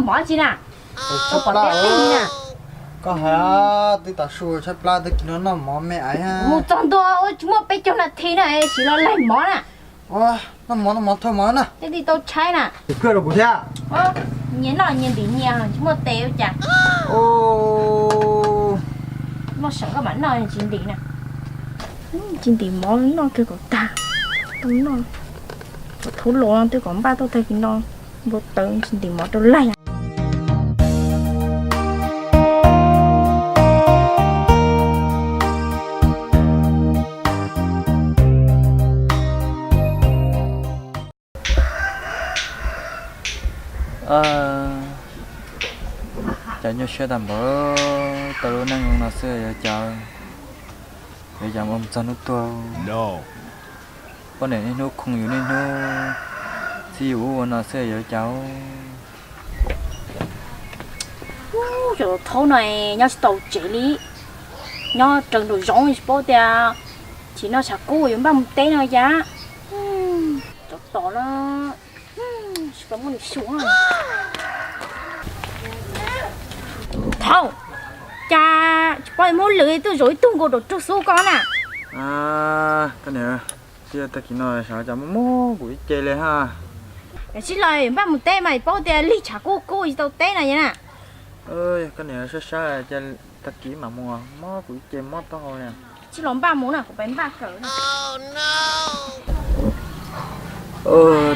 Mov tsi na? Koj pom teb teb li na. Koj hais twb tav su tshaib plab, tag kis no noj mov me aiv. Mus txog ntua ua tsis muaj peb caug nas this na es sim los laig mov na. Noj mov, noj mov, thauj mov na. Tej tij tau tshaib na. Koj rau kuv thiab. Nyias noj nyias ntim nyias, tsis muaj tes ua cas. Noj seem koj mam noj tsis ntim na. Tsis ntim mov noj kiag kom tag. Tau noj, thub los twb kom npaj tuaj tag kis no, npau taws tsis ntim mov rau laig. Cas nyuaj siab tag npaum, tau lub neej zoo no xwb yuav cas, yuav cas mus txog hnub tuag. Poj niam niaj hnub khoom yus niaj hnub, txib yus ub ua no xwb yuav cas. Cov thaub no nyob tsis tau tsev li, nyob raws nraum zoov tsis paub tias tsis noj tshav kub yuav npaj mus teb no cas. Cov tom no tsis paub muab nws xyuas. Thaub, cas tsis paub muab lwm ib tug zaum ib tug nkaus rau rug xub koj na. Koj niam, twb yog tag kis no xyov cas muab muab kuv ib ce li ha. Yog tsis los npaj mus teb mas paub tias lig tshav kub kub tsis tau teb no na. Koj niam, sab sab cas tag kis mam mus, mob kuv ib ce mob taub hau li. Tsis los npaj mus na, kuv pais npaj kawm.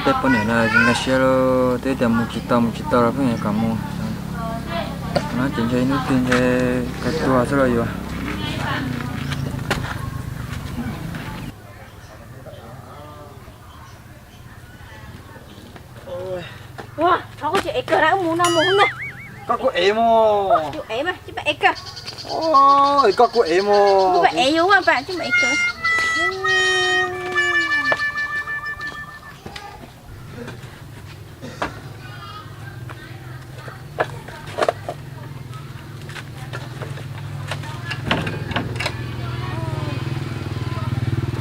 Tej poj niam no nkag siab lauj, twb tias mus tsis tau mus tsis tau los pheej kom mus. No ces ntshe ib hnub twg ntshe kawg tuag xwb los yuav. Ua, thaub, koj tsis ev kawg na, wb mus no mus na. Koj kuj ev mus. Yus ev mas, tsis pab ev kawg. Koj kuj ev mus. Kuj pab ev yus ua pab, tsis pab ev kawg.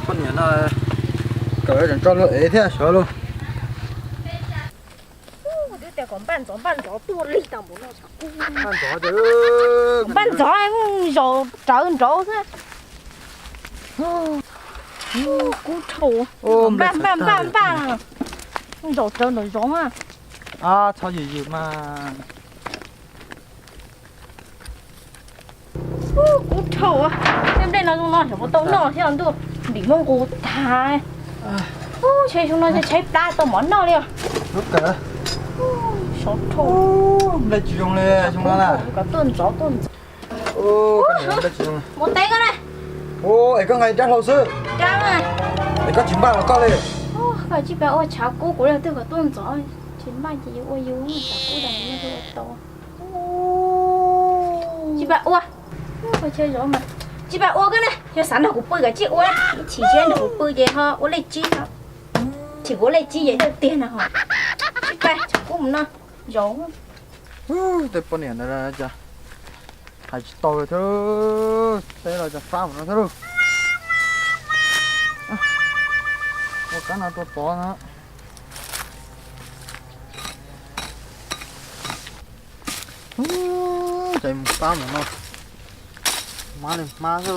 Poj niam no kawm tseem tso luag ev thiab sawv lauj. Twb tias kom npaj ntxov npaj ntxov tuaj lig tau npaum no. Npaj ntxov, zaum rawv nraud xwb. Kub dhau. Npaj npaj npaj npaj, zaum rawv nraum zoov. Txhob yws yws mas. Kub dhau. Tej nplej no zoo no xyov puas tau noj thiab ntuj, ntim muab nqus tag. Ub, tshaib xyoo no tshaib plab tau mov noj li os. Sov dhau. Nplej tsis zoo li xyoo no na. Kom tuaj ntxov tuaj ntxov. Mus teb koj na. Es koj nqa rab hlau xwb. Es koj tsis npaj los koj li. Koj tsis pab ua tshav kub, kuv leej twg kom tuaj ntxov, tsis npaj ces yuav ua yus tshav kub tas ua tau. Tsis pab ua. Tsis pab ua koj na, yog xav nrog kuv pw kom tsis ua, ib chim tsis nrog kuv pw ces ho ua lej tsib no. Chim kuv ua lej tsib ces tiag tiag no ho. Tsis pab, tshav kub mus no, zaum. Tej poj niam ntawd cas hais tsis tau li thiab, teb los cas fab mus no thiab lauj. Ua kab no tua pov no. Ces mus fab mus no, hmab li hmab xwb.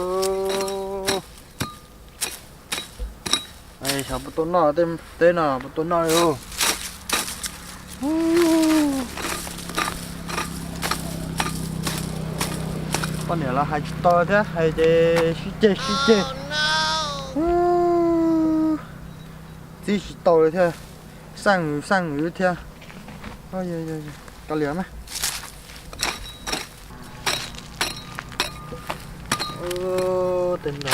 Xyov puas tau noj, tej teb no puas tau noj li. Poj niam los hais tsis tau thiab, hais ces sib ceg sib ceg. Txib tsis tau li thiab, xaj nws xaj nws thiab. Kav liam mas. Tej no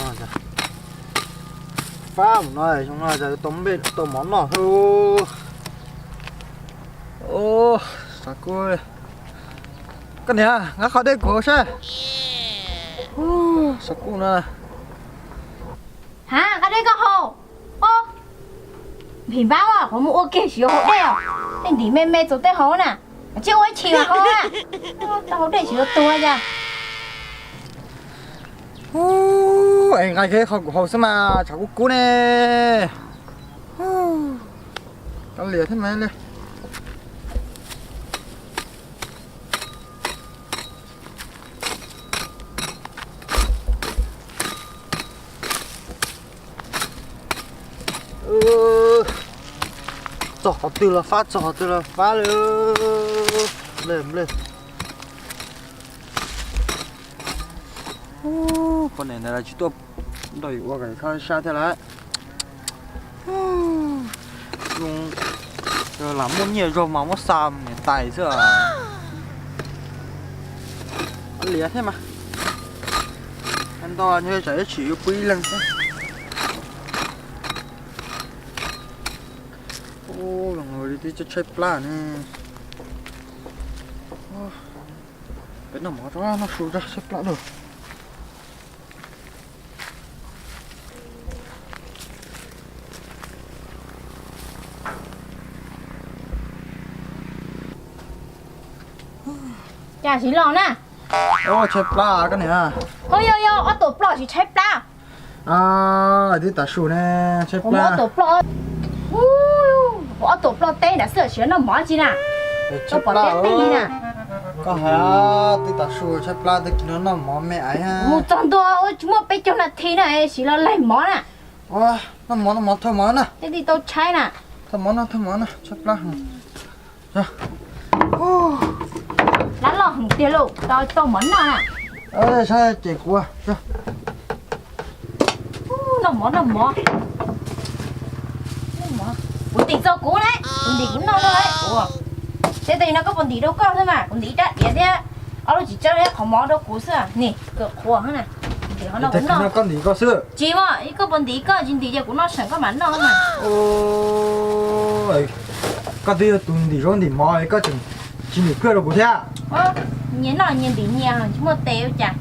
fab mus no, xyoo no cas tau mov noj thiab. Xav kub, koj niam, nqa qhov dej kuv haus saib. Xav kub no. Ha, nqa dej koj haus. Ob, npim npab, qhov muaj ua kiag tsis yuav haus dej os. Tej ntim me me txaus tej haus na, tsis ua ib chim mas haus na. Tau haus dej tsis yuav tuag cas. Es nqa kiag qhov kuv haus xwb mas tshav kub kub ne. Kav liam thiab mas li. Txog qhov twg los fab, txog qhov twg los fab li. Nplej, nplej. Ub, poj niam ntawd tsis tuaj nrog yus ua kom sab sab thiab lawm. Zoo, lam muaj nyiaj zog mas muab xa niam tais xwb. Liam thiab mas. Ntau nyob tsam ib tsis yuav pw ib leeg thiab. Ub, zoo li twb tshaib plab ne. Peb noj mov tso, noj su tso, tshaib plab lawm. Cas tsis los na? Tshaib plab koj niam. Ho yog yog ob tuam ploj tsis tshaib plab. Twb tav su ne, tshaib plab. Ob tuam ploj, ob tuam ploj teb nram xwb tsis noj mov tsi na. Koj pom teb teb li na. Koj hais twb tav su tshaib plab twb tsis noj mov me aiv. Mus txog ntua ua tsis muaj peb caug nas this na es sis los laig mov na. Noj mov, noj mov, thauj mov na. Tej tij tau tshaib na. Thauj mov no, thauj mov no, tshaib plab. Lab loj heev tiag lauj, tau tau mov noj na. Saib ces kuv noj mov, noj mov. Kuv ntim txog kuv na, kuv ntim kuv noj no. Ua, tej tij no koj puas ntim rau koj xwb mas, kuv ntim ib rab diav thiab ob lub txiv tsawb thiab qhov mov rau kuv xwb. Nim, kawm qhuav na. Ntim qhov no kuv noj. Koj ntim koj xwb. Tsis mas, koj puas ntim koj, tsis ntim ces kuv noj seem koj mam noj mas. Koj twb yog tus ntim zaub ntim mov koj tseem tsis ntim koj rau kuv thiab. Nyias noj nyias ntim nyias, tsis muaj tes ua cas.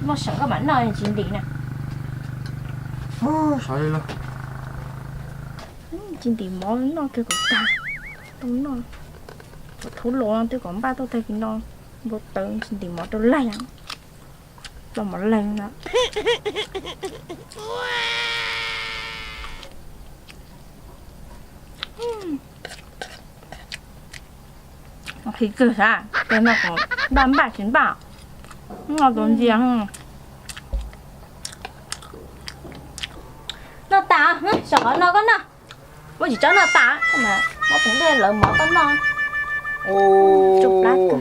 Noj seem koj mam noj, tsis ntim na. Sawv li los. Tsis ntim mov noj kiag kom tag, tau noj. Kom thub los no twb kom npaj tuaj tag kis no, npau taws tsis ntim mov rau laig. Los mov laig na. Qhis kawg xav, tes no kom npaj npaj tsis npaj, noj tus ntxias. Noj tas, saum qhov no koj noj. Muab tsis tsob noj tas, muab pheem dej lawv mov koj noj.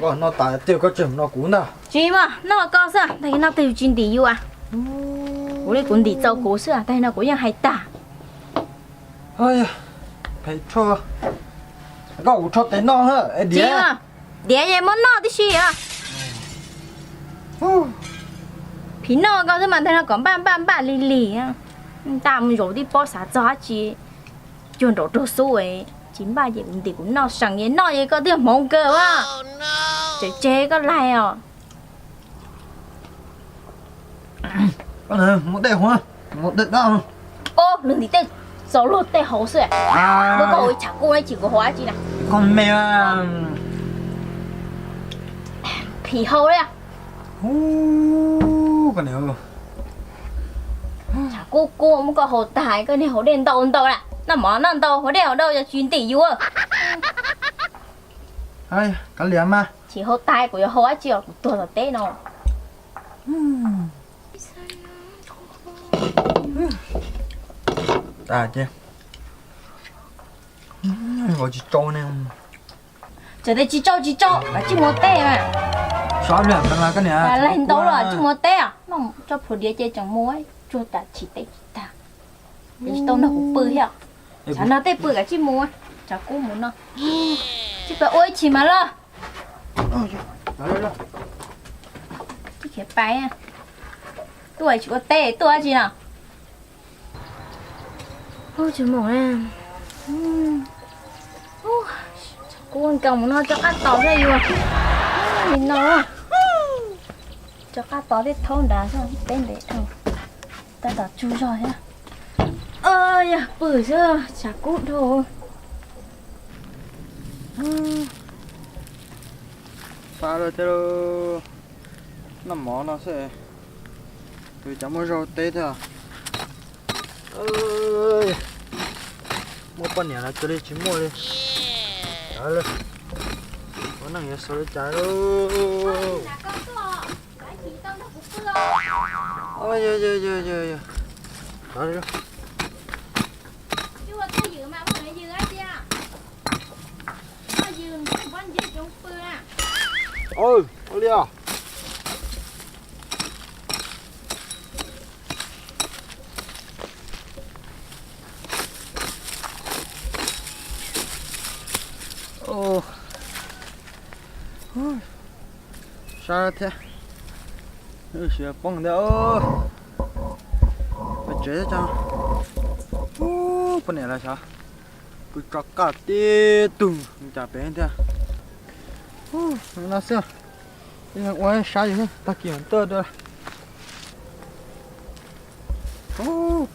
Koj noj tas tiag koj tseem noj kuv ntag. Tsis mas, noj koj xwb, tag kis no tug tsis ntim yus. Kuv li kuv ntim txaus kuv xwb, tag kis no kuv yeej hais tag. Phem rho, koj kuv rho tes noj. Tsis mas, diav es muab noj tib si os. Phim noj koj xwb mas ntag no kom npaj npaj npaj lig lig. Ntaj mus zaum tib pob xav txog dab tsi cuag nraum raug xub, tsis npaj ces kuv ntim kuv noj seem es noj es koj twb hmoov kawg as. Tseem tseg koj laig os. Muab dej, muab dej dab. Ob, nws ntim tej txaus luag tej hauv xwb. Muab koj ua ib tshav kub na, tsis kuv hauv dab tsi na. Koj me. Phim hau li. Tshav kub kub muab koj haus tag, koj niag haus dej ntau ntau na. Noj mov noj ntau, haus dej haus ntau, yog tsis ntim yus. Kav liam mas. Tsis haus tag kuv yuav haus dab tsi os, kuv tuag tom teb no. Tas ces, ua tsis tsau ne. Txawm tias tsis tsau tsis tsau, kav tsij mus teb mas. Sov lawm, laig ntau los tsij mus teb os. Noj tso plhuav diav ces tseem mus, tsuag tas chim teb tsis tag. Tsis tau nrog kuv pw thiab. Tshav no tej pw kav tsij mus, tshav kub mus no. Tsis pab ua ib chim mas los. Tsis khiav pais, tuaj tsis ua teb tuaj dab tsi no. Ub, tsis mus na. Tshav kub nkaus mus no tso qab tos thiab yus. Li no, tso qab tos thiab thaub nrad xwb, peb ntev dhau. Tab tom tsaug zog thiab. Yog pw xwb, tshav kub dhau. Fab lawm thiab, noj mov no xwb, tus cov muaj zaub teb thiab. Muaj poj niam los cuag li tsis muaj li. Sawv lawm, ua neej yuav xaus li cas lauj. Sawv li, sawv li. Ua li os. Sab thiab. Siav poob ntag. Peb tsev tso. Poj niam los xyov pw tso kaj tib tug cas pem thiab. No xwb, ua sab yus tag kis tuaj dua.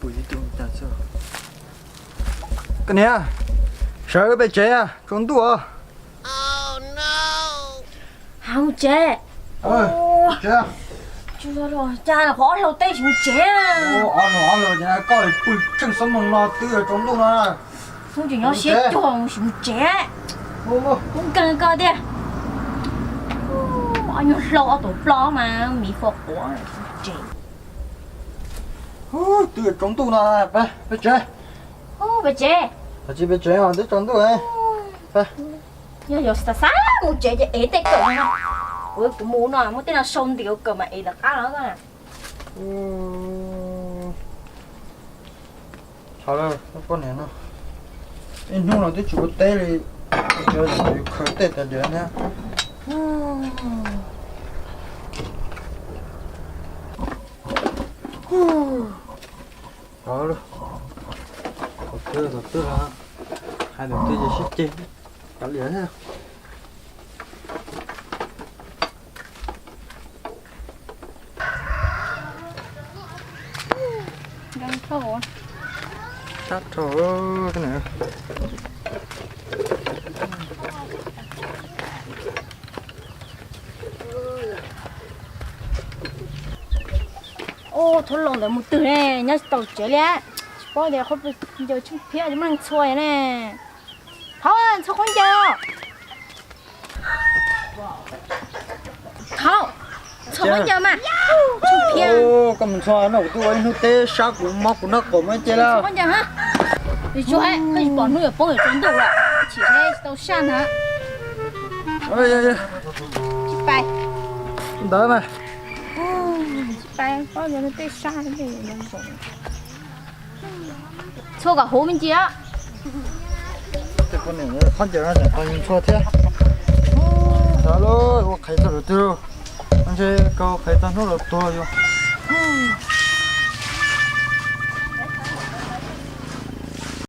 Pw tib tug cas xwb. Koj niam, sawv pem tsev, tsaus ntuj os. Hauv tsev. Cas qhov ob hlau teb tsis mus tsev. Ob hlau, ob hlau ces koj pw tsheej xob moos no twb tsaus ntuj no. Hnub tseem nyob siab cuag mus tsis mus tsev. Kub nkeeg koj tiag. Ob nyuag hlau ob tuam ploj mas miv fo quav tsis mus tsev. Twb tsaus ntuj no, peb tsev. Peb tsev. Tsis peb tsev os, twb tsaus ntuj. Yog yus xav xav mus tsev ces ev tej kawm no. Kuv, kuv mus no muaj tej no sau ntim kawm mas ev lawv qab no. Txhob lawm poj niam no, ib hnub no twb tsis ua teb li, khaws tej tas diav thiab. Tom twg, tom twg los hais tom twg ces sib ceg kav liam thiab. Sab rau. Ua thov los ntawd mus twg ne, nyob tsis tau tsev li. Tsis paub tias qhov ncaws tsheej phiab muaj neeg txhua ne. Thov txhua qhov ncaws. Thov txhua qhov ncaws mas. Tsheej phiab. Koj mus txhua no kuv twb ua ib hnub teb sab kuv mob kuv nraub qaum mas ces lawm. Txhua qhov ncaws ha. Tsis tshua, koj tsis pom hnub yuav poob yuav tsaus ntuj lawm, chim tsis tau saj na. Tsis pais. Ntawd mas. Tsis pais, paub hnub tej sab. Txhua kom huv me ntsis. Tej poj niam qhov ncaws no tseem tau txhua thiab. Xav lub ua qhev txog lwm twg, ntshe kau qhev txog hnub lawv tuag yuav.